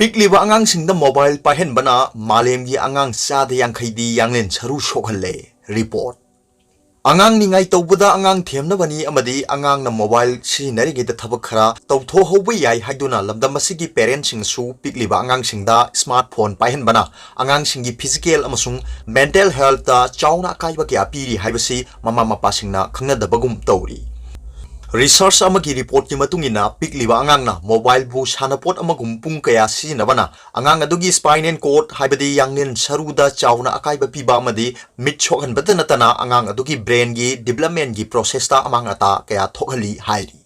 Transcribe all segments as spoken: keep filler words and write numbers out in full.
ꯄꯤꯛꯂꯤꯕ ꯑꯉꯥꯡꯁꯤꯡꯗ ꯃꯣꯕꯥꯏꯜ ꯄꯥꯏꯍꯟꯕꯅ ꯃꯥꯂꯦꯝꯒꯤ ꯑꯉꯥꯡ ꯆꯥꯗ ꯌꯥꯡꯈꯩꯗꯤ ꯌꯥꯡꯂꯦꯟ ꯁꯔꯨ ꯁꯣꯛꯍꯜꯂꯦ꯫ ꯔꯤꯄꯣꯔꯠ꯫ ꯑꯉꯥꯡ ꯅꯤꯡꯉꯥꯏ ꯇꯧꯕꯗ ꯑꯉꯥꯡ ꯊꯦꯝꯅꯕꯅꯤ ꯑꯃꯗꯤ ꯑꯉꯥꯡꯅ ꯃꯣꯕꯥꯏꯜ ꯁꯤꯖꯤꯟꯅꯔꯤꯉꯩꯗ ꯊꯕꯛ ꯈꯔ ꯇꯧꯊꯣꯛꯍꯧꯕ ꯌꯥꯏ ꯍꯥꯏꯗꯨꯅ ꯂꯝꯗꯝ ꯑꯁꯤꯒꯤ ꯄꯦꯔꯦꯟꯁꯤꯡꯅꯁꯨ ꯄꯤꯛꯂꯤꯕ ꯑꯉꯥꯡꯁꯤꯡꯗ ꯁ꯭ꯃꯥꯔꯠ ꯐꯣꯟ ꯄꯥꯏꯍꯟꯕꯅ ꯑꯉꯥꯡꯁꯤꯡꯒꯤ ꯐꯤꯖꯤꯀꯦꯜ ꯑꯃꯁꯨꯡ ꯃꯦꯟꯇꯦꯜ ꯍꯦꯜꯠꯇ ꯆꯥꯎꯅ ꯑꯀꯥꯏꯕ ꯀꯌꯥ ꯄꯤꯔꯤ ꯍꯥꯏꯕꯁꯤ ꯃꯃꯥ ꯃꯄꯥꯁꯤꯡꯅ ꯈꯪꯅꯗꯕꯒꯨꯝ ꯇꯧꯔꯤ꯫ ꯔꯤꯁꯔꯆ ꯑꯃꯒꯤ ꯔꯤꯄꯣꯔꯠꯀꯤ ꯃꯇꯨꯡ ꯏꯟꯅ, ꯄꯤꯛꯂꯤꯕ ꯑꯉꯥꯡꯅ ꯃꯣꯕꯥꯏꯜꯕꯨ ꯁꯥꯟꯅꯄꯣꯠ ꯑꯃꯒꯨꯝ ꯄꯨꯡ ꯀꯌꯥ ꯁꯤꯖꯤꯟꯅꯕꯅ ꯑꯉꯥꯡ ꯑꯗꯨꯒꯤ ꯁ꯭ꯄꯥꯏꯅꯦꯜ ꯀꯣꯔꯗ, ꯍꯥꯏꯕꯗꯤ ꯌꯥꯡꯂꯦꯟ ꯁꯔꯨꯗ ꯆꯥꯎꯅ ꯑꯀꯥꯏꯕ ꯄꯤꯕ ꯑꯃꯗꯤ ꯃꯤꯠ ꯁꯣꯛꯍꯟꯕꯇ ꯅꯠꯇꯅ ꯑꯉꯥꯡ ꯑꯗꯨꯒꯤ ꯕ꯭ꯔꯦꯟꯒꯤ ꯗꯤꯕꯦꯂꯞꯃꯦꯟꯒꯤ ꯄ꯭ꯔꯣꯁꯦꯁꯇ ꯑꯃꯥꯡ ꯑꯇꯥ ꯀꯌꯥ ꯊꯣꯛꯍꯜꯂꯤ ꯍꯥꯏꯔꯤ꯫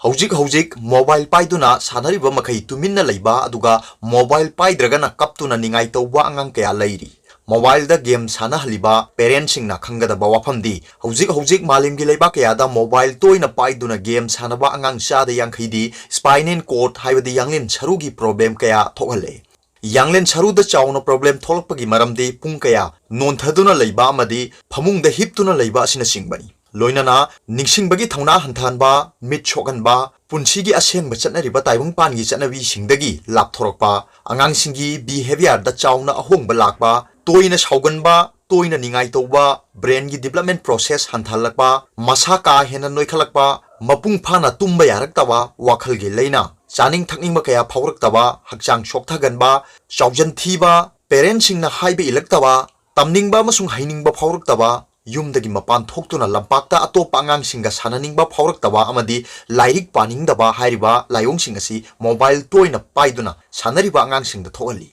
ꯍꯧꯖꯤꯛ ꯍꯧꯖꯤꯛ ꯃꯣꯕꯥꯏꯜ ꯄꯥꯏꯗꯨꯅ ꯁꯥꯟꯅꯔꯤꯕ ꯃꯈꯩ ꯇꯨꯃꯤꯟꯅ ꯂꯩꯕ, ꯑꯗꯨꯒ ꯃꯣꯕꯥꯏꯜ ꯄꯥꯏꯗ꯭ꯔꯒꯅ ꯀꯞꯇꯨꯅ ꯅꯤꯡꯉꯥꯏ ꯇꯧꯕ ꯑꯉꯥꯡ ꯀꯌꯥ ꯂꯩꯔꯤ꯫ ꯃꯣꯕꯥꯏꯜꯗ ꯒꯦꯝ ꯁꯥꯟꯅꯍꯜꯂꯤꯕ ꯄꯦꯔꯦꯟꯁꯤꯡꯅ ꯈꯪꯒꯗꯕ ꯋꯥꯐꯝꯗꯤ, ꯍꯧꯖꯤꯛ ꯍꯧꯖꯤꯛ ꯃꯥꯂꯦꯝꯒꯤ ꯂꯩꯕꯥꯛ ꯀꯌꯥꯗ ꯃꯣꯕꯥꯏꯜ ꯇꯣꯏꯅ ꯄꯥꯏꯗꯨꯅ ꯒꯦꯝ ꯁꯥꯟꯅꯕ ꯑꯉꯥꯡ ꯆꯥꯗ ꯌꯥꯡꯈꯩꯗꯤ ꯁ꯭ꯄꯥꯏꯅꯦꯜ ꯀꯣꯔꯗ, ꯍꯥꯏꯕꯗꯤ ꯌꯥꯡꯂꯦꯟ ꯁꯔꯨꯒꯤ ꯄ꯭ꯔꯣꯕ꯭ꯂꯦꯝ ꯀꯌꯥ ꯊꯣꯛꯍꯜꯂꯦ꯫ ꯌꯥꯡꯂꯦꯟ ꯁꯔꯨꯗ ꯆꯥꯎꯅ ꯄ꯭ꯔꯣꯕ꯭ꯂꯦꯝ ꯊꯣꯛꯂꯛꯄꯒꯤ ꯃꯔꯝꯗꯤ ꯄꯨꯡ ꯀꯌꯥ ꯅꯣꯟꯊꯗꯨꯅ ꯂꯩꯕ ꯑꯃꯗꯤ ꯐꯃꯨꯡꯗ ꯍꯤꯞꯇꯨꯅ ꯂꯩꯕ ꯑꯁꯤꯅꯆꯤꯡꯕꯅꯤ꯫ ꯂꯣꯏꯅꯅ ꯅꯤꯡꯁꯤꯡꯕꯒꯤ ꯊꯧꯅꯥ ꯍꯟꯊꯍꯟꯕ, ꯃꯤꯠ ꯁꯣꯛꯍꯟꯕ, ꯄꯨꯟꯁꯤꯒꯤ ꯑꯁꯦꯡꯕ ꯆꯠꯅꯔꯤꯕ ꯇꯥꯏꯕꯪꯄꯥꯟꯒꯤ ꯆꯠꯅꯕꯤꯁꯤꯡꯗꯒꯤ ꯂꯥꯞꯊꯣꯔꯛꯄ, ꯑꯉꯥꯡꯁꯤꯡꯒꯤ ꯕꯤꯍꯦꯕꯤꯌꯔꯗ ꯆꯥꯎꯅ ꯑꯍꯣꯡꯕ ꯂꯥꯛꯄ, ꯇꯣꯏꯅ ꯁꯥꯎꯒꯟꯕ, ꯇꯣꯏꯅ ꯅꯤꯡꯉꯥꯏ ꯇꯧꯕ, ꯕ꯭ꯔꯦꯟꯒꯤ ꯗꯤꯕꯦꯂꯞꯃꯦꯟ ꯄ꯭ꯔꯣꯁꯦꯁ ꯍꯟꯊꯍꯜꯂꯛꯄ, ꯃꯁꯥ ꯀꯥ ꯍꯦꯟꯅ ꯅꯣꯏꯈꯠꯂꯛꯄ, ꯃꯄꯨꯡ ꯐꯥꯅ ꯇꯨꯝꯕ ꯌꯥꯔꯛꯇꯕ, ꯋꯥꯈꯜꯒꯤ ꯂꯥꯏꯅꯥ, ꯆꯥꯅꯤꯡ ꯊꯛꯅꯤꯡꯕ ꯀꯌꯥ ꯐꯥꯎꯔꯛꯇꯕ, ꯍꯛꯆꯥꯡ ꯁꯣꯛꯊꯒꯟꯕ, ꯆꯥꯎꯖꯟ ꯊꯤꯕ, ꯄꯦꯔꯦꯟꯁꯤꯡꯅ ꯍꯥꯏꯕ ꯏꯜꯂꯛꯇꯕ, ꯇꯝꯅꯤꯡꯕ ꯑꯃꯁꯨꯡ ꯍꯩꯅꯤꯡꯕ ꯐꯥꯎꯔꯛꯇꯕ, ꯌꯨꯝꯗꯒꯤ ꯃꯄꯥꯟ ꯊꯣꯛꯇꯨꯅ ꯂꯝꯄꯥꯛꯇ ꯑꯇꯣꯞꯄ ꯑꯉꯥꯡꯁꯤꯡꯒ ꯁꯥꯟꯅꯅꯤꯡꯕ ꯐꯥꯎꯔꯛꯇꯕ ꯑꯃꯗꯤ ꯂꯥꯏꯔꯤꯛ ꯄꯥꯅꯤꯡꯗꯕ ꯍꯥꯏꯔꯤꯕ ꯂꯥꯏꯑꯣꯡꯁꯤꯡ ꯑꯁꯤ ꯃꯣꯕꯥꯏꯜ ꯇꯣꯏꯅ ꯄꯥꯏꯗꯨꯅ ꯁꯥꯟꯅꯔꯤꯕ ꯑꯉꯥꯡꯁꯤꯡꯗ ꯊꯣꯛꯍꯜꯂꯤ꯫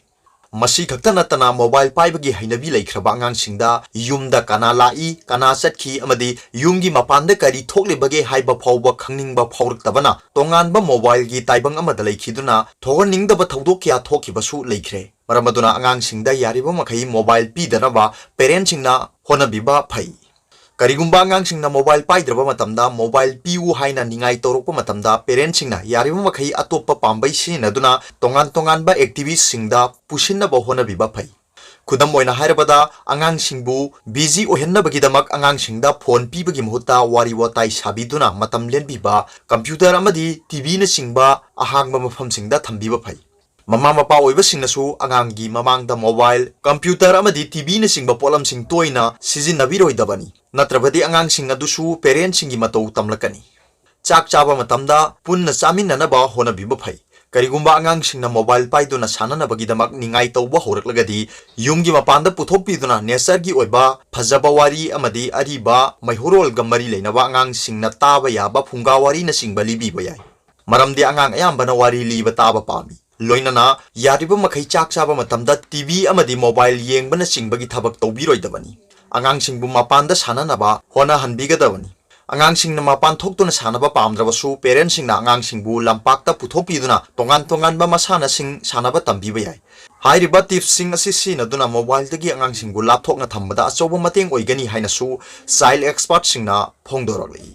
ꯃꯁꯤ ꯈꯛꯇ ꯅꯠꯇꯅ, ꯃꯣꯕꯥꯏꯜ ꯄꯥꯏꯕꯒꯤ ꯍꯩꯅꯕꯤ ꯂꯩꯈ꯭ꯔꯕ ꯑꯉꯥꯡꯁꯤꯡꯗ ꯌꯨꯝꯗ ꯀꯅꯥ ꯂꯥꯛꯏ, ꯀꯅꯥ ꯆꯠꯈꯤ ꯑꯃꯗꯤ ꯌꯨꯝꯒꯤ ꯃꯄꯥꯟꯗ ꯀꯔꯤ ꯊꯣꯛꯂꯤꯕꯒꯦ ꯍꯥꯏꯕ ꯐꯥꯎꯕ ꯈꯪꯅꯤꯡꯕ ꯐꯥꯎꯔꯛꯇꯕꯅ ꯇꯣꯉꯥꯟꯕ ꯃꯣꯕꯥꯏꯜꯒꯤ ꯇꯥꯏꯕꯪ ꯑꯃꯗ ꯂꯩꯈꯤꯗꯨꯅ ꯊꯣꯛꯍꯟꯅꯤꯡꯗꯕ ꯊꯧꯗꯣꯛ ꯀꯌꯥ ꯊꯣꯛꯈꯤꯕꯁꯨ ꯂꯩꯈ꯭ꯔꯦ꯫ ꯃꯔꯝ ꯑꯗꯨꯅ ꯑꯉꯥꯡꯁꯤꯡꯗ ꯌꯥꯔꯤꯕ ꯃꯈꯩ ꯃꯣꯕꯥꯏꯜ ꯄꯤꯗꯅꯕ ꯄꯦꯔꯦꯟꯁꯤꯡꯅ ꯍꯣꯠꯅꯕꯤꯕ ꯐꯩ꯫ ꯀꯔꯤꯒꯨꯝꯕ ꯑꯉꯥꯡꯁꯤꯡꯅ ꯃꯣꯕꯥꯏꯜ ꯄꯥꯏꯗ꯭ꯔꯕ ꯃꯇꯝꯗ ꯃꯣꯕꯥꯏꯜ ꯄꯤꯌꯨ ꯍꯥꯏꯅ ꯅꯤꯡꯉꯥꯏ ꯇꯧꯔꯛꯄ ꯃꯇꯝꯗ ꯄꯦꯔꯦꯟꯁꯤꯡꯅ ꯌꯥꯔꯤꯕ ꯃꯈꯩ ꯑꯇꯣꯞꯄ ꯄꯥꯝꯕꯩ ꯁꯤꯖꯤꯟꯅꯗꯨꯅ ꯇꯣꯉꯥꯟ ꯇꯣꯉꯥꯟꯕ ꯑꯦꯛꯇꯤꯚꯤꯁꯁꯤꯡꯗ ꯄꯨꯁꯤꯟꯅꯕ ꯍꯣꯠꯅꯕꯤꯕ ꯐꯩ꯫ ꯈꯨꯗꯝ ꯑꯣꯏꯅ ꯍꯥꯏꯔꯕꯗ, ꯑꯉꯥꯡꯁꯤꯡꯕꯨ ꯕꯤꯖꯤ ꯑꯣꯏꯍꯟꯅꯕꯒꯤꯗꯃꯛ ꯑꯉꯥꯡꯁꯤꯡꯗ ꯐꯣꯟ ꯄꯤꯕꯒꯤ ꯃꯍꯨꯠꯇ ꯋꯥꯔꯤ ꯋꯥꯇꯥꯏ ꯁꯥꯕꯤꯗꯨꯅ ꯃꯇꯝ ꯂꯦꯟꯕꯤꯕ, ꯀꯝꯄ꯭ꯌꯨꯇꯔ ꯑꯃꯗꯤ ꯇꯤꯚꯤꯅꯆꯤꯡꯕ ꯑꯍꯥꯡꯕ ꯃꯐꯝꯁꯤꯡꯗ ꯊꯝꯕꯤꯕ ꯐꯩ꯫ ꯃꯃꯥ ꯃꯄꯥ ꯑꯣꯏꯕꯁꯤꯡꯅꯁꯨ ꯑꯉꯥꯡꯒꯤ ꯃꯃꯥꯡꯗ mobile, computer ꯑꯃꯗꯤ T Vꯅꯆꯤꯡꯕ ꯄꯣꯠꯂꯝꯁꯤꯡ ꯇꯣꯏꯅ ꯁꯤꯖꯤꯟꯅꯕꯤꯔꯣꯏꯗꯕꯅꯤ, ꯅꯠꯇ꯭ꯔꯕꯗꯤ ꯑꯉꯥꯡꯁꯤꯡ ꯑꯗꯨꯁꯨ parentꯁꯤꯡꯒꯤ ꯃꯇꯧ ꯇꯝꯂꯛꯀꯅꯤ꯫ ꯆꯥꯛ ꯆꯥꯕ ꯃꯇꯝꯗ ꯄꯨꯟꯅ ꯆꯥꯃꯤꯟꯅꯅꯕ ꯍꯣꯠꯅꯕꯤꯕ ꯐꯩ꯫ ꯀꯔꯤꯒꯨꯝꯕ ꯑꯉꯥꯡꯁꯤꯡꯅ mobile ꯄꯥꯏꯗꯨꯅ ꯁꯥꯟꯅꯅꯕꯒꯤꯗꯃꯛ ꯅꯤꯡꯉꯥꯏ ꯇꯧꯕ ꯍꯧꯔꯛꯂꯒꯗꯤ, ꯌꯨꯝꯒꯤ ꯃꯄꯥꯟꯗ ꯄꯨꯊꯣꯛꯄꯤꯗꯨꯅ natureꯒꯤ ꯑꯣꯏꯕ ꯐꯖꯕ ꯋꯥꯔꯤ ꯑꯃꯗꯤ ꯑꯔꯤꯕ ꯃꯩꯍꯧꯔꯣꯜꯒ ꯃꯔꯤ ꯂꯩꯅꯕ ꯑꯉꯥꯡꯁꯤꯡꯅ ꯇꯥꯕ ꯌꯥꯕ ꯐꯨꯡꯒꯥ ꯋꯥꯔꯤꯅꯆꯤꯡꯕ ꯂꯤꯕꯤꯕ ꯌꯥꯏ꯫ ꯃꯔꯝꯗꯤ ꯑꯉꯥꯡ ꯑꯌꯥꯝꯕꯅ ꯋꯥꯔꯤ ꯂꯤꯕ ꯇꯥꯕ ꯄꯥꯝꯃꯤ꯫ ꯂꯣꯏꯅꯅ ꯌꯥꯔꯤꯕ ꯃꯈꯩ ꯆꯥꯛ ꯆꯥꯕ ꯃꯇꯝꯗ T V ꯑꯃꯗꯤ mobile ꯌꯦꯡꯕꯅꯆꯤꯡꯕꯒꯤ ꯊꯕꯛ ꯇꯧꯕꯤꯔꯣꯏꯗꯕꯅꯤ꯫ ꯑꯉꯥꯡꯁꯤꯡꯕꯨ ꯃꯄꯥꯟꯗ ꯁꯥꯟꯅꯅꯕ ꯍꯣꯠꯅꯍꯟꯕꯤꯒꯗꯕꯅꯤ꯫ ꯑꯉꯥꯡꯁꯤꯡꯅ ꯃꯄꯥꯟ ꯊꯣꯛꯇꯨꯅ ꯁꯥꯟꯅꯕ ꯄꯥꯝꯗ꯭ꯔꯕꯁꯨ, parentꯁꯤꯡꯅ ꯑꯉꯥꯡꯁꯤꯡꯕꯨ ꯂꯝꯄꯥꯛꯇ ꯄꯨꯊꯣꯛꯄꯤꯗꯨꯅ ꯇꯣꯉꯥꯟ ꯇꯣꯉꯥꯟꯕ ꯃꯁꯥꯟꯅꯁꯤꯡ ꯁꯥꯟꯅꯕ ꯇꯝꯕꯤꯕ ꯌꯥꯏ꯫ ꯍꯥꯏꯔꯤꯕ tipsꯁꯤꯡ ꯑꯁꯤ ꯁꯤꯖꯤꯟꯅꯗꯨꯅ mobileꯗꯒꯤ ꯑꯉꯥꯡꯁꯤꯡꯕꯨ ꯂꯥꯞꯊꯣꯛꯅ ꯊꯝꯕꯗ ꯑꯆꯧꯕ ꯃꯇꯦꯡ ꯑꯣꯏꯒꯅꯤ ꯍꯥꯏꯅꯁꯨ child expertꯁꯤꯡꯅ ꯐꯣꯡꯗꯣꯔꯛꯂꯤ꯫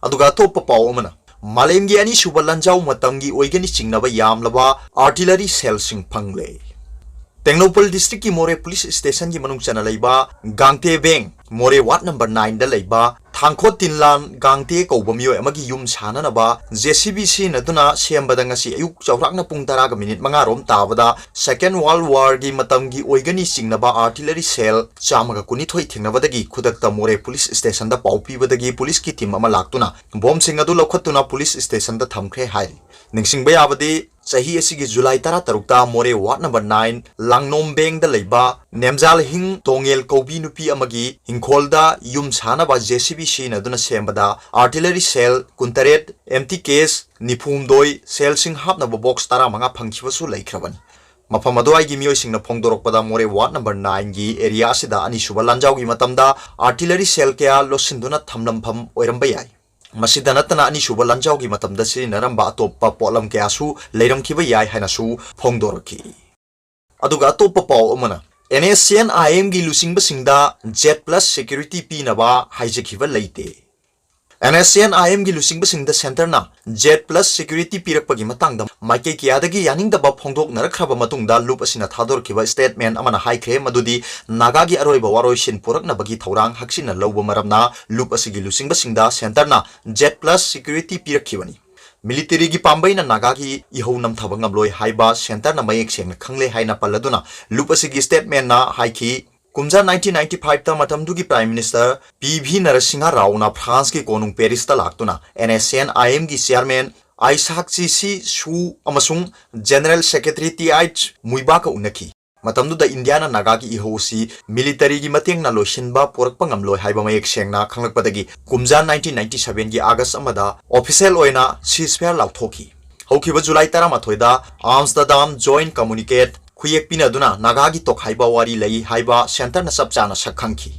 ꯑꯗꯨꯒ ꯑꯇꯣꯞꯄ ꯄꯥꯎ ꯑꯃꯅ, ꯃꯥꯂꯦꯝꯒꯤ ꯑꯅꯤꯁꯨꯕ ꯂꯥꯟꯖꯥꯎ ꯃꯇꯝꯒꯤ ꯑꯣꯏꯒꯅꯤ ꯆꯤꯡꯅꯕ ꯌꯥꯝꯂꯕ artillery shellꯁꯤꯡ ꯐꯪꯂꯦ꯫ ꯇꯦꯡꯅꯧꯄꯜ districtꯀꯤ ꯃꯣꯔꯦ police stationꯒꯤ ꯃꯅꯨꯡ ꯆꯟꯅ ꯂꯩꯕ ꯒꯥꯡꯇꯦ ꯕꯦꯡ, ꯃꯣꯔꯦ ward number nineꯗ ꯂꯩꯕ ꯊꯥꯡꯈꯣꯠ ꯇꯤꯟꯂꯥꯟ ꯒꯥꯡꯇꯦ ꯀꯧꯕ ꯃꯤꯑꯣꯏ ꯑꯃꯒꯤ ꯌꯨꯝ ꯁꯥꯅꯅꯕ J C B ꯁꯤꯖꯤꯟꯅꯗꯨꯅ ꯁꯦꯝꯕꯗ ꯉꯁꯤ ꯑꯌꯨꯛ ꯆꯥꯎꯔꯥꯛꯅ ꯄꯨꯡ ꯇꯔꯥꯒ minute ꯃꯉꯥ ꯔꯣꯝ ꯇꯥꯕꯗ Second World Warꯒꯤ ꯃꯇꯝꯒꯤ ꯑꯣꯏꯒꯅꯤ ꯆꯤꯡꯅꯕ artillery shell ꯆꯥꯝꯃꯒ ꯀꯨꯟꯅꯤꯊꯣꯏ ꯊꯦꯡꯅꯕꯗꯒꯤ ꯈꯨꯗꯛꯇ ꯃꯣꯔꯦ police stationꯗ ꯄꯥꯎ ꯄꯤꯕꯗꯒꯤ policeꯀꯤ team ꯑꯃ ꯂꯥꯛꯇꯨꯅ bombꯁꯤꯡ ꯑꯗꯨ ꯂꯧꯈꯠꯇꯨꯅ police stationꯗ ꯊꯝꯈ꯭ꯔꯦ ꯍꯥꯏꯔꯤ꯫ ꯅꯤꯡꯁꯤꯡꯕ ꯌꯥꯕꯗꯤ, ꯆꯍꯤ ꯑꯁꯤꯒꯤ July ꯇꯔꯥꯇꯔꯨꯛꯇ ꯃꯣꯔꯦ ward number nine ꯂꯥꯡꯅꯣꯝꯕꯦꯡꯗ ꯂꯩꯕ ꯅꯦꯝꯖꯥꯜꯍꯤꯡ ꯇꯣꯉꯦꯜ ꯀꯧꯕꯤ ꯅꯨꯄꯤ ꯑꯃꯒꯤ ꯏꯪꯈꯣꯜꯗ ꯌꯨꯝ ꯁꯥꯅꯕ J C B ꯁꯤꯖꯤꯟꯅꯗꯨꯅ ꯁꯦꯝꯕꯗ artillery shell ꯀꯨꯟꯇꯔꯦꯠ, empty case ꯅꯤꯐꯨꯍꯨꯝꯗꯣꯏ, shellꯁꯤꯡ ꯍꯥꯞꯅꯕ box ꯇꯔꯥꯃꯉꯥ ꯐꯪꯈꯤꯕꯁꯨ ꯂꯩꯈ꯭ꯔꯕꯅꯤ꯫ ꯃꯐꯝ ꯑꯗꯨꯋꯥꯏꯒꯤ ꯃꯤꯑꯣꯏꯁꯤꯡꯅ ꯐꯣꯡꯗꯣꯔꯛꯄꯗ, ꯃꯣꯔꯦ ward number nineꯒꯤ area ꯑꯁꯤꯗ ꯑꯅꯤꯁꯨꯕ ꯂꯥꯟꯖꯥꯎꯒꯤ ꯃꯇꯝꯗ artillery shell ꯀꯌꯥ ꯂꯣꯠꯁꯤꯟꯗꯨꯅ ꯊꯝꯂꯝꯐꯝ ꯑꯣꯏꯔꯝꯕ ꯌꯥꯏ꯫ ꯃꯁꯤꯗ ꯅꯠꯇꯅ, ꯑꯅꯤꯁꯨꯕ ꯂꯥꯟꯖꯥꯎꯒꯤ ꯃꯇꯝꯗ ꯁꯤꯖꯤꯟꯅꯔꯝꯕ ꯑꯇꯣꯞꯄ ꯄꯣꯠꯂꯝ ꯀꯌꯥꯁꯨ ꯂꯩꯔꯝꯈꯤꯕ ꯌꯥꯏ ꯍꯥꯏꯅꯁꯨ ꯐꯣꯡꯗꯣꯔꯛꯈꯤ꯫ ꯑꯗꯨꯒ ꯑꯇꯣꯞꯄ ꯄꯥꯎ ꯑꯃꯅ, NSCN-IMꯒꯤ ꯂꯨꯆꯤꯡꯕꯁꯤꯡꯗ Z plus security ꯄꯤꯅꯕ ꯍꯥꯏꯖꯈꯤꯕ ꯂꯩꯇꯦ꯫ NSCN-IMꯒꯤ ꯂꯨꯆꯤꯡꯕꯁꯤꯡꯗ centreꯅ Z plus security ꯄꯤꯔꯛꯄꯒꯤ ꯃꯇꯥꯡꯗ ꯃꯥꯏꯀꯩ ꯀꯌꯥꯗꯒꯤ ꯌꯥꯅꯤꯡꯗꯕ ꯐꯣꯡꯗꯣꯛꯅꯔꯛꯈ꯭ꯔꯕ ꯃꯇꯨꯡꯗ, ꯂꯨꯞ ꯑꯁꯤꯅ ꯊꯥꯗꯣꯔꯛꯈꯤꯕ statement ꯑꯃꯅ ꯍꯥꯏꯈ꯭ꯔꯦ ꯃꯗꯨꯗꯤ ꯅꯥꯒꯥꯒꯤ ꯑꯔꯣꯏꯕ ꯋꯥꯔꯣꯏꯁꯤꯟ ꯄꯨꯔꯛꯅꯕꯒꯤ ꯊꯧꯔꯥꯡ ꯍꯛꯆꯤꯟꯅ ꯂꯧꯕ ꯃꯔꯝꯅ ꯂꯨꯞ ꯑꯁꯤꯒꯤ ꯂꯨꯆꯤꯡꯕꯁꯤꯡꯗ centreꯅ Z plus security ꯄꯤꯔꯛꯈꯤꯕꯅꯤ꯫ ꯃꯤꯂꯤꯇꯔꯤꯒꯤ ꯄꯥꯝꯕꯩꯅ ꯅꯥꯒꯥꯒꯤ ꯏꯍꯧ ꯅꯝꯊꯕ ꯉꯝꯂꯣꯏ ꯍꯥꯏꯕ ꯁꯦꯟꯇꯔꯅ ꯃꯌꯦꯛ ꯁꯦꯡꯅ ꯈꯪꯂꯦ ꯍꯥꯏꯅ ꯄꯜꯂꯗꯨꯅ ꯂꯨꯞ ꯑꯁꯤꯒꯤ ꯁ꯭ꯇꯦꯠꯃꯦꯟꯅ ꯍꯥꯏꯈꯤ꯫ ꯀꯨꯝꯖꯥ nineteen ninety five ꯇ ꯃꯇꯝꯗꯨꯒꯤ Prime Minister P V Narasimha ꯔꯥꯎꯅ ꯐ꯭ꯔꯥꯟꯁꯀꯤ ꯀꯣꯅꯨꯡ ꯄꯦꯔꯤꯁꯇ ꯂꯥꯛꯇꯨꯅ N S C N I M ꯒꯤ chairman ꯑꯥꯏꯁꯥꯛ ꯆꯤ ꯁꯤ ꯁꯨ ꯑꯃꯁꯨꯡ General Secretary T H ꯃꯨꯏꯕꯥꯒ ꯎꯅꯈꯤ꯫ ꯃꯇꯝꯗꯨꯗ ꯏꯟꯗꯤꯌꯥꯅ ꯅꯥꯒꯥꯒꯤ ꯏꯍꯧ ꯑꯁꯤ ꯃꯤꯂꯤꯇꯔꯤꯒꯤ ꯃꯇꯦꯡꯅ ꯂꯣꯏꯁꯤꯟꯕ ꯄꯨꯔꯛꯄ ꯉꯝꯂꯣꯏ ꯍꯥꯏꯕ ꯃꯌꯦꯛ ꯁꯦꯡꯅ ꯈꯪꯂꯛꯄꯗꯒꯤ ꯀꯨꯝꯖꯥ nineteen ninety seven ꯒꯤ ꯑꯥꯒꯁ ꯑꯃꯗ official ꯑꯣꯏꯅ ceasefire ꯂꯥꯎꯊꯣꯛꯈꯤ꯫ ꯍꯧꯈꯤꯕ ꯖꯨꯂꯥꯏ ꯇꯔꯥꯃꯥꯊꯣꯏꯗ ꯑꯥꯝꯁꯇꯔꯗꯥꯝ joint communique ꯈꯨꯌꯦꯛ ꯄꯤꯅꯗꯨꯅ ꯅꯥꯒꯥꯒꯤ ꯇꯣꯈꯥꯏꯕ ꯋꯥꯔꯤ ꯂꯩ ꯍꯥꯏꯕ ꯁꯦꯟꯇꯔꯅ ꯆꯞ ꯆꯥꯅ ꯁꯛ ꯈꯪꯈꯤ꯫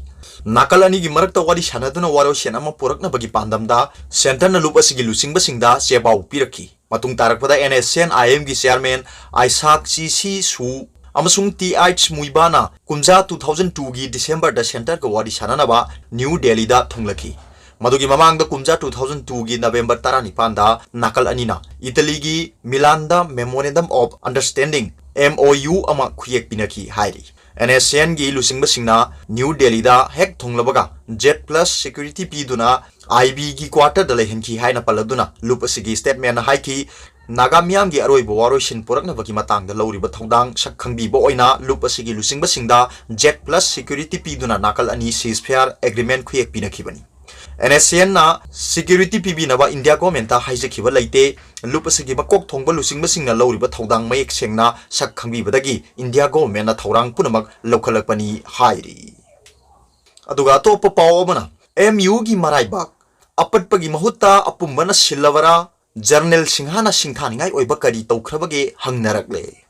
ꯅꯥꯀꯜ ꯑꯅꯤꯒꯤ ꯃꯔꯛꯇ ꯋꯥꯔꯤ ꯁꯥꯟꯅꯗꯨꯅ ꯋꯥꯔꯣꯏꯁꯤꯟ ꯑꯃ ꯄꯨꯔꯛꯅꯕꯒꯤ ꯄꯥꯟꯗꯝꯗ ꯁꯦꯟꯇꯔꯅ ꯂꯨꯞ ꯑꯁꯤꯒꯤ ꯂꯨꯆꯤꯡꯕꯁꯤꯡꯗ ꯆꯦꯄꯥꯎ ꯄꯤꯔꯛꯈꯤ꯫ ꯃꯇꯨꯡ ꯇꯥꯔꯛꯄꯗ N S C N I M ꯒꯤ chairman ꯑꯥꯏꯁꯥꯛ ꯆꯤ ꯁꯤ ꯁꯨ ꯑꯃꯁꯨꯡ T H ꯃꯨꯏꯕꯥꯅ ꯀꯨꯝꯖꯥ two thousand two ꯒꯤ ꯗꯤꯁꯦꯝꯕꯔꯗ ꯁꯦꯟꯇꯔꯒ ꯋꯥꯔꯤ ꯁꯥꯟꯅꯅꯕ ꯅ꯭ꯌꯨ ꯗꯦꯜꯂꯤꯗ ꯊꯨꯡꯂꯈꯤ꯫ ꯃꯗꯨꯒꯤ ꯃꯃꯥꯡꯗ ꯀꯨꯝꯖꯥ two thousand two ꯒꯤ ꯅꯕꯦꯝꯕꯔ ꯇꯔꯥꯅꯤꯄꯥꯟꯗ ꯅꯥꯀꯜ ꯑꯅꯤꯅ ꯏꯇꯂꯤꯒꯤ ꯃꯤꯂꯥꯟꯗ Memorandum of Understanding, M O U, ꯑꯃ ꯈꯨꯌꯦꯛ ꯄꯤꯅꯈꯤ ꯍꯥꯏꯔꯤ꯫ N S C N ꯒꯤ ꯂꯨꯆꯤꯡꯕꯁꯤꯡꯅ ꯅ꯭ꯌꯨ ꯗꯦꯜꯂꯤꯗ ꯍꯦꯛ ꯊꯨꯡꯂꯕꯒ ꯖꯦꯠ ꯄ꯭ꯂꯁ ꯁꯦꯀ꯭ꯌꯨꯔꯤꯇꯤ ꯄꯤꯗꯨꯅ ꯑꯥꯏ ꯕꯤꯒꯤ ꯀ꯭ꯋꯥꯇꯔꯗ ꯂꯩꯍꯟꯈꯤ ꯍꯥꯏꯅ ꯄꯜꯂꯗꯨꯅ ꯂꯨꯞ ꯑꯁꯤꯒꯤ ꯁ꯭ꯇꯦꯠꯃꯦꯟꯅ ꯍꯥꯏꯈꯤ, ꯅꯥꯒꯥ ꯃꯤꯌꯥꯝꯒꯤ ꯑꯔꯣꯏꯕ ꯋꯥꯔꯣꯏꯁꯤꯟ ꯄꯨꯔꯛꯅꯕꯒꯤ ꯃꯇꯥꯡꯗ ꯂꯧꯔꯤꯕ ꯊꯧꯗꯥꯡ ꯁꯛ ꯈꯪꯕꯤꯕ ꯑꯣꯏꯅ ꯂꯨꯞ ꯑꯁꯤꯒꯤ ꯂꯨꯆꯤꯡꯕꯁꯤꯡꯗ ꯖꯦꯠ ꯄ꯭ꯂꯁ ꯁꯦꯀ꯭ꯌꯨꯔꯤꯇꯤ ꯄꯤꯗꯨꯅ ꯅꯥꯀꯜ ꯑꯅꯤ ceasefire agreement ꯈꯨꯌꯦꯛ ꯄꯤꯅꯈꯤꯕꯅꯤ꯫ N S C N ꯅ ꯁꯦꯀ꯭ꯌꯨꯔꯤꯇꯤ ꯄꯤꯕꯤꯅꯕ ꯏꯟꯗꯤꯌꯥ ꯒꯣꯔꯃꯦꯟꯇ ꯍꯥꯏꯖꯈꯤꯕ ꯂꯩꯇꯦ꯫ ꯂꯨꯞ ꯑꯁꯤꯒꯤ ꯃꯀꯣꯛ ꯊꯣꯡꯕ ꯂꯨꯆꯤꯡꯕꯁꯤꯡꯅ ꯂꯧꯔꯤꯕ ꯊꯧꯗꯥꯡ ꯃꯌꯦꯛ ꯁꯦꯡꯅ ꯁꯛ ꯈꯪꯕꯤꯕꯗꯒꯤ ꯏꯟꯗꯤꯌꯥ ꯒꯣꯔꯃꯦꯟꯇꯅ ꯊꯧꯔꯥꯡ ꯄꯨꯝꯅꯃꯛ ꯂꯧꯈꯠꯂꯛꯄꯅꯤ ꯍꯥꯏꯔꯤ꯫ ꯑꯗꯨꯒ ꯑꯇꯣꯞꯄ ꯄꯥꯎ ꯑꯃꯅ, M U ꯒꯤ ꯃꯔꯥꯏꯕꯥꯛ ꯑꯄꯠꯄꯒꯤ ꯃꯍꯨꯠꯇ ꯑꯄꯨꯝꯕꯅ ꯁꯤꯜꯂꯕꯔꯥ? ꯖꯔꯅꯦꯜ ꯁꯤꯡꯍꯥꯅ ꯁꯤꯡꯊꯥꯅꯤꯡꯉꯥꯏ ꯑꯣꯏꯕ ꯀꯔꯤ ꯇꯧꯈ꯭ꯔꯕꯒꯦ ꯍꯪꯅꯔꯛꯂꯦ꯫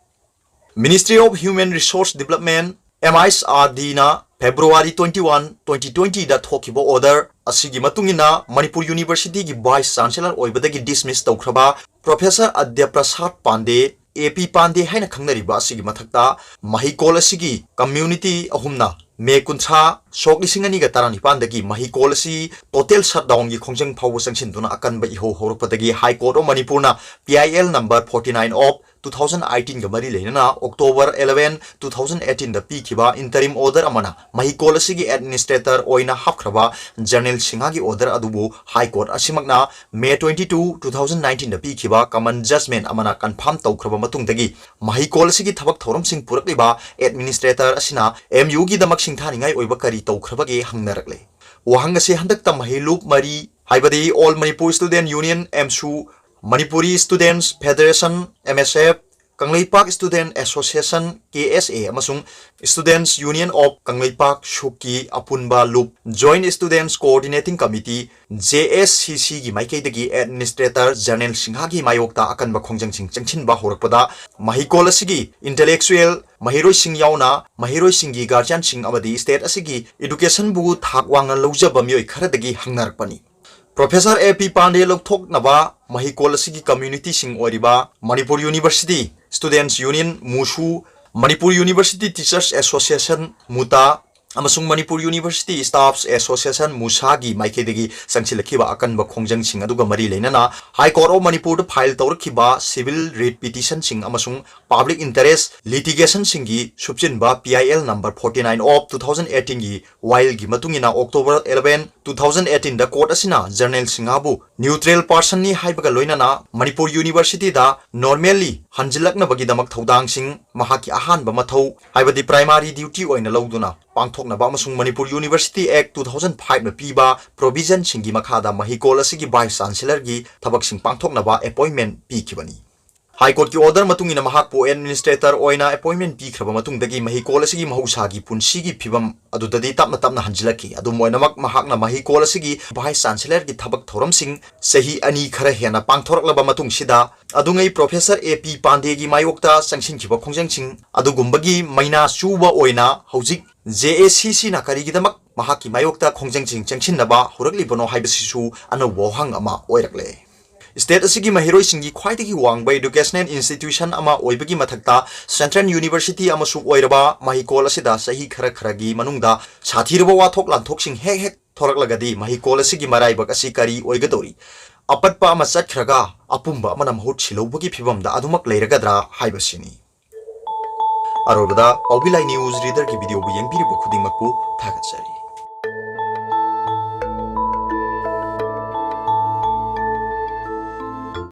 Ministry of Human Resource Development, M H R D ꯅ February twenty one, twenty twenty ꯗ ꯊꯣꯛꯈꯤꯕ order ꯑꯁꯤꯒꯤ ꯃꯇꯨꯡ ꯏꯟꯅ ꯃꯅꯤꯄꯨꯔ University ꯒꯤ Vice Chancellor ꯑꯣꯏꯕꯗꯒꯤ dismiss ꯇꯧꯈ꯭ꯔꯕ Professor ꯑꯗ꯭ꯌ Prasad Pandey, A P ꯄꯥꯟꯗꯦ ꯍꯥꯏꯅ ꯈꯪꯅꯔꯤꯕ ꯑꯁꯤꯒꯤ ꯃꯊꯛꯇ ꯃꯍꯩꯀꯣꯜ ꯑꯁꯤꯒꯤ community ꯑꯍꯨꯝꯅ ꯃꯦ ꯀꯨꯟꯊ꯭ꯔꯥ, ꯁꯣꯛ ꯂꯤꯁꯤꯡ ꯑꯅꯤꯒ ꯇꯔꯥꯅꯤꯄꯥꯟꯗꯒꯤ ꯃꯍꯩꯀꯣꯜ ꯑꯁꯤ total shutdown ꯒꯤ ꯈꯣꯡꯖꯪ ꯐꯥꯎꯕ ꯆꯪꯁꯤꯟꯗꯨꯅ ꯑꯀꯟꯕ ꯏꯍꯧ ꯍꯧꯔꯛꯄꯗꯒꯤ High Court of ꯃꯅꯤꯄꯨꯔꯅ P I L number forty nine of two thousand eighteen-ꯒ ꯃꯔꯤ ꯂꯩꯅꯅ October eleven, two thousand eighteen-ꯗ ꯄꯤꯈꯤꯕ interim order ꯑꯃꯅ ꯃꯍꯩꯀꯣꯜ ꯑꯁꯤꯒꯤ administrator ꯑꯣꯏꯅ ꯍꯥꯞꯈ꯭ꯔꯕ Janel Sinha-ꯒꯤ order ꯑꯗꯨꯕꯨ High Court ꯑꯁꯤꯃꯛꯅ May twenty-two, two thousand nineteen-ꯗ ꯄꯤꯈꯤꯕ common judgment ꯑꯃꯅ confirm ꯇꯧꯈ꯭ꯔꯕ ꯃꯇꯨꯡꯗꯒꯤ ꯃꯍꯩꯀꯣꯜ ꯑꯁꯤꯒꯤ ꯊꯕꯛ ꯊꯧꯔꯝꯁꯤꯡ ꯄꯨꯔꯛꯂꯤꯕ administrator ꯑꯁꯤꯅ M U-ꯒꯤꯗꯃꯛ ꯁꯤꯡꯊꯥꯅꯤꯡꯉꯥꯏ ꯑꯣꯏꯕ ꯀꯔꯤ ꯇꯧꯈ꯭ꯔꯕꯒꯦ ꯍꯪꯅꯔꯛꯂꯦ꯫ ꯋꯥꯍꯪ ꯑꯁꯤ ꯍꯟꯗꯛꯇ ꯃꯍꯩꯂꯨꯞ ꯃꯔꯤ, ꯍꯥꯏꯕꯗꯤ All Manipur Student Union, AMSU, Manipuri Students Federation, M S F, Kangleipak Student Association, K S A, ꯑꯃꯁꯨꯡ Students Union of ꯀꯪꯂꯩꯄꯥꯛ, ꯁꯨꯛꯀꯤ ꯑꯄꯨꯟꯕ ꯂꯨꯞ, Joint Students Coordinating Committee, J S C C-ꯒꯤ ꯃꯥꯏꯀꯩꯗꯒꯤ Administrator Janel Sinha-ꯒꯤ ꯃꯥꯌꯣꯛꯇ ꯑꯀꯟꯕ ꯈꯣꯡꯖꯪꯁꯤꯡ ꯆꯪꯁꯤꯟꯕ ꯍꯧꯔꯛꯄꯗ, ꯃꯍꯩꯀꯣꯜ ꯑꯁꯤꯒꯤ intellectual, ꯃꯍꯩꯔꯣꯏꯁꯤꯡ ꯌꯥꯎꯅ ꯃꯍꯩꯔꯣꯏꯁꯤꯡꯒꯤ guardian-ꯁꯤꯡ ꯑꯃꯗꯤ state ꯑꯁꯤꯒꯤ education-ꯕꯨ ꯊꯥꯛ ꯋꯥꯡꯅ ꯂꯧꯖꯕ ꯃꯤꯑꯣꯏ ꯈꯔꯗꯒꯤ ꯍꯪꯅꯔꯛꯄꯅꯤ꯫ Professor A P Pandey ꯂꯧꯊꯣꯛꯅꯕ ꯃꯍꯩꯀꯣꯜ ꯑꯁꯤꯒꯤ community-ꯁꯤꯡ ꯑꯣꯏꯔꯤꯕ Manipur University Students Union, MUSU, Manipur University Teachers Association, MUTA, ꯑꯃꯁꯨꯡ Manipur University Staffs Association, MUSA-ꯒꯤ ꯃꯥꯏꯀꯩꯗꯒꯤ ꯆꯪꯁꯤꯜꯂꯛꯈꯤꯕ ꯑꯀꯟꯕ ꯈꯣꯡꯖꯪꯁꯤꯡ ꯑꯗꯨꯒ ꯃꯔꯤ ꯂꯩꯅꯅ High Court of Manipur-ꯗ file ꯇꯧꯔꯛꯈꯤꯕ civil writ petition-ꯁꯤꯡ ꯑꯃꯁꯨꯡ public interest litigation-ꯁꯤꯡꯒꯤ ꯁꯨꯞꯆꯤꯟꯕ P I L number forty-nine of two thousand eighteen-ꯒꯤ ꯋꯥꯌꯦꯜꯒꯤ ꯃꯇꯨꯡ ꯏꯟꯅ October eleven, two thousand eighteen-ꯗ court ꯑꯁꯤꯅ Janel Sinha-ꯕꯨ neutral person-ꯅꯤ ꯍꯥꯏꯕꯒ ꯂꯣꯏꯅꯅ Manipur University-ꯗ normally ꯍꯟꯖꯤꯜꯂꯛꯅꯕꯒꯤꯗꯃꯛ ꯊꯧꯗꯥꯡꯁꯤꯡ ꯃꯍꯥꯛꯀꯤ ꯑꯍꯥꯟꯕ ꯃꯊꯧ, ꯍꯥꯏꯕꯗꯤ primary duty ꯑꯣꯏꯅ ꯂꯧꯗꯨꯅ ꯄꯥꯡꯊꯣꯛꯅꯕ ꯑꯃꯁꯨꯡ Manipur University Act two thousand five-ꯅ ꯄꯤꯕ provision-ꯁꯤꯡꯒꯤ ꯃꯈꯥꯗ ꯃꯍꯩꯀꯣꯜ ꯑꯁꯤꯒꯤ Vice Chancellor-ꯒꯤ ꯊꯕꯛꯁꯤꯡ ꯄꯥꯡꯊꯣꯛꯅꯕ appointment ꯄꯤꯈꯤꯕꯅꯤ꯫ High Court-ꯀꯤ order ꯃꯇꯨꯡ ꯏꯟꯅ ꯃꯍꯥꯛꯄꯨ administrator ꯑꯣꯏꯅ appointment ꯄꯤꯈ꯭ꯔꯕ ꯃꯇꯨꯡꯗꯒꯤ ꯃꯍꯩꯀꯣꯜ ꯑꯁꯤꯒꯤ ꯃꯍꯧꯁꯥꯒꯤ ꯄꯨꯟꯁꯤꯒꯤ ꯐꯤꯕꯝ ꯑꯗꯨꯗꯗꯤ ꯇꯞꯅ ꯇꯞꯅ ꯍꯟꯖꯤꯜꯂꯛꯈꯤ꯫ ꯑꯗꯨꯝ ꯑꯣꯏꯅꯃꯛ, ꯃꯍꯥꯛꯅ ꯃꯍꯩꯀꯣꯜ ꯑꯁꯤꯒꯤ Vice Chancellor-ꯒꯤ ꯊꯕꯛ ꯊꯧꯔꯝꯁꯤꯡ ꯆꯍꯤ ꯑꯅꯤ ꯈꯔ ꯍꯦꯟꯅ ꯄꯥꯡꯊꯣꯔꯛꯂꯕ ꯃꯇꯨꯡꯁꯤꯗ, ꯑꯗꯨꯉꯩ Professor A P Pandey-ꯒꯤ ꯃꯥꯌꯣꯛꯇ ꯆꯪꯁꯤꯟꯈꯤꯕ ꯈꯣꯡꯖꯪꯁꯤꯡ ꯑꯗꯨꯒꯨꯝꯕꯒꯤ ꯃꯩꯅꯥ ꯆꯨꯕ ꯑꯣꯏꯅ ꯍꯧꯖꯤꯛ J S C C-ꯅ ꯀꯔꯤꯒꯤꯗꯃꯛ ꯃꯍꯥꯛꯀꯤ ꯃꯥꯌꯣꯛꯇ ꯈꯣꯡꯖꯪꯁꯤꯡ ꯆꯪꯁꯤꯟꯅꯕ ꯍꯧꯔꯛꯂꯤꯕꯅꯣ ꯍꯥꯏꯕꯁꯤꯁꯨ ꯑꯅꯧꯕ ꯋꯥꯍꯪ ꯑꯃ ꯑꯣꯏꯔꯛꯂꯦ꯫ State ꯑꯁꯤꯒꯤ ꯃꯍꯩꯔꯣꯏꯁꯤꯡꯒꯤ ꯈ꯭ꯋꯥꯏꯗꯒꯤ ꯋꯥꯡꯕ educational institution ꯑꯃ ꯑꯣꯏꯕꯒꯤ ꯃꯊꯛꯇ Central University ꯑꯃꯁꯨ ꯑꯣꯏꯔꯕ ꯃꯍꯩꯀꯣꯜ ꯑꯁꯤꯗ ꯆꯍꯤ ꯈꯔ ꯈꯔꯒꯤ ꯃꯅꯨꯡꯗ ꯁꯥꯊꯤꯔꯕ ꯋꯥꯊꯣꯛ ꯂꯥꯟꯊꯣꯛꯁꯤꯡ ꯍꯦꯛ ꯍꯦꯛ ꯊꯣꯔꯛꯂꯒꯗꯤ ꯃꯍꯩꯀꯣꯜ ꯑꯁꯤꯒꯤ ꯃꯔꯥꯏꯕꯛ ꯑꯁꯤ ꯀꯔꯤ ꯑꯣꯏꯒꯗꯧꯔꯤ? ꯑꯄꯠꯄ ꯑꯃ ꯆꯠꯈ꯭ꯔꯒ ꯑꯄꯨꯝꯕ ꯑꯃꯅ ꯃꯍꯨꯠ ꯁꯤꯜꯍꯧꯕꯒꯤ ꯐꯤꯕꯝꯗ ꯑꯗꯨꯃꯛ ꯂꯩꯔꯒꯗ꯭ꯔꯥ ꯍꯥꯏꯕꯁꯤꯅꯤ꯫ ꯑꯔꯣꯏꯕꯗ ꯄꯥꯎꯕꯤ ꯂꯥꯏ ꯅ꯭ꯌꯨꯁ ꯔꯤꯗꯔꯒꯤ ꯚꯤꯗꯤꯑꯣꯕꯨ ꯌꯦꯡꯕꯤꯔꯤꯕ ꯈꯨꯗꯤꯡꯃꯛꯄꯨ ꯊꯥꯒꯠꯆꯔꯤ꯫